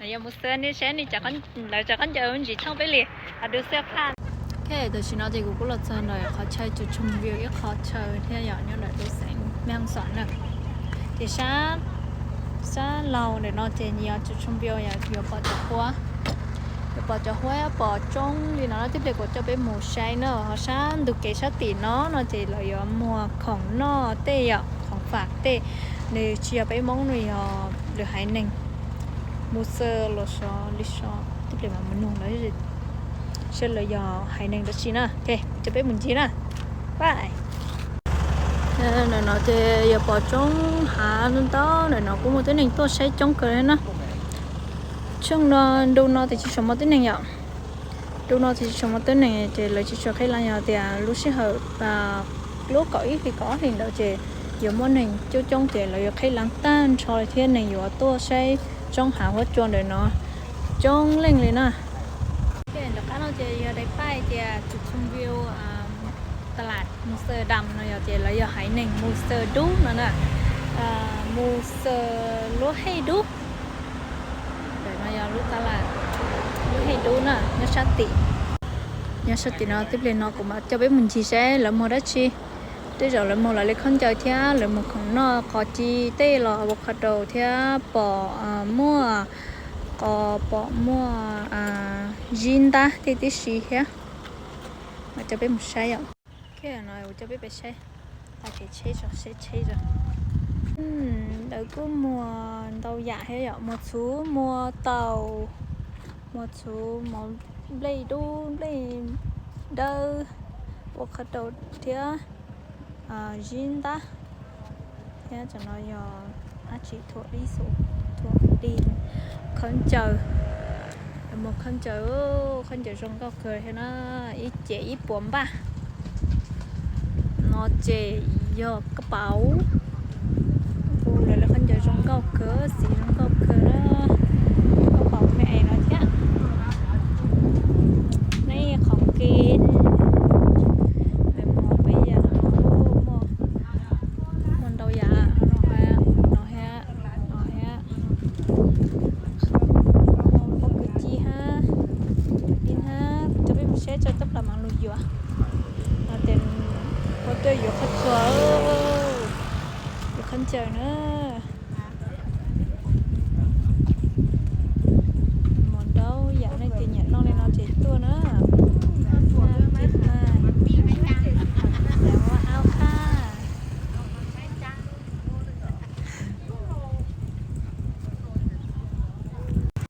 Yog mus xwb nej saib nej, lawv cov khaub ncaws ntsis thooj peb li, du xwb phaj. Ok, tam sim no ces kuv kuj los txog ntawm qhov chaw Chum Chum View ib qho chaw thiab yom, nyob ntawm lub xeev Mej Xoom na. Ces sab, sab laug ntawm no ces yog Chum Chum View, yog yuav pom cov huab, yuav pom cov huab pom tsoob li no. Tib pliag kuv coj peb mus saib na, ho sab ntug kev sab tim no no ces lawv yuav muag khoom noj tej yom, khoom fam tej. Nws tsis yog peb Hmoob, nws yog lwm haiv neeg, mus xwb los xyov li xyov, tib pliag mam mus nug lawv seb lawv yog haiv neeg dab tsi na. Ok, coj peb mus ncig na. Bye. Ntawm no ces yog pom tsoob hav ntau, ntawm no kuj muaj tib neeg tuaj saib coob kawg li na. Tsheej no, ntu no ces tsis tshua muaj tib neeg yom. Ntu no ces tsis tshua muaj tib neeg ces lawv tsis tshua qhib lab, yog tias lub sij hawm lub kaum ib hlis kaum ob hlis ntawd ces yuav muaj neeg coob coob ces lawv yuav qhib lab tag nrho li thiab neeg yuav tuaj saib tsoob hav huab cua ntawm no coob leej li na. Nram qab no ces yog daim paij tias Chum Chum View, tas las Mus Xaws Dam no, yog tias lawv yog haiv neeg Mus Xaws Dub no na. Mus Xaws Luab Hej Dub. Ntawm no yog lub tas las Luab Hej Dub na, nyob sab tim. Nyob sab tim no, tib pliag no kuv mam coj peb mus ncig seb lawv muag dab tsi. Tej zaum lawv muag lawv li khaub ncaws thiab lawv muag khoom noj qos ci tej los avocado thiab pom muaj, qos pom muaj zib ntab tej tib si thiab. Mam coj peb mus saib yom. Coj peb pem saib, tas kev tsheb tso, seb tsheb tso. Lawv kuj muag ntau yam thiab yom, muag txhuv, muag taum, muag txhuv, muag nplej dub, nplej dawb, avocado thiab zib ntab. Thiab tam no yog dab tsi, thuam ib xu, thuam di, khaub ncaws. Lawv muag khaub ncaws, khaub ncaws zoo nkauj kawg thiab na, ib cev ib puas npaj. No ces yog kab paus, lawv lub khaub ncaws zoo nkauj kawg, xim zoo nkauj kawg na. Kab paus me es no thiab. Nej qhov kev lawv muag peb yam, muag ntau yam, no thiab, no thiab. Muag pob kws ci hab, pib hab, coj peb mus saib tso, tab plam mam lug yuav. No ces ua tuaj yuav qhov tsua, yuav khaub ncaws na.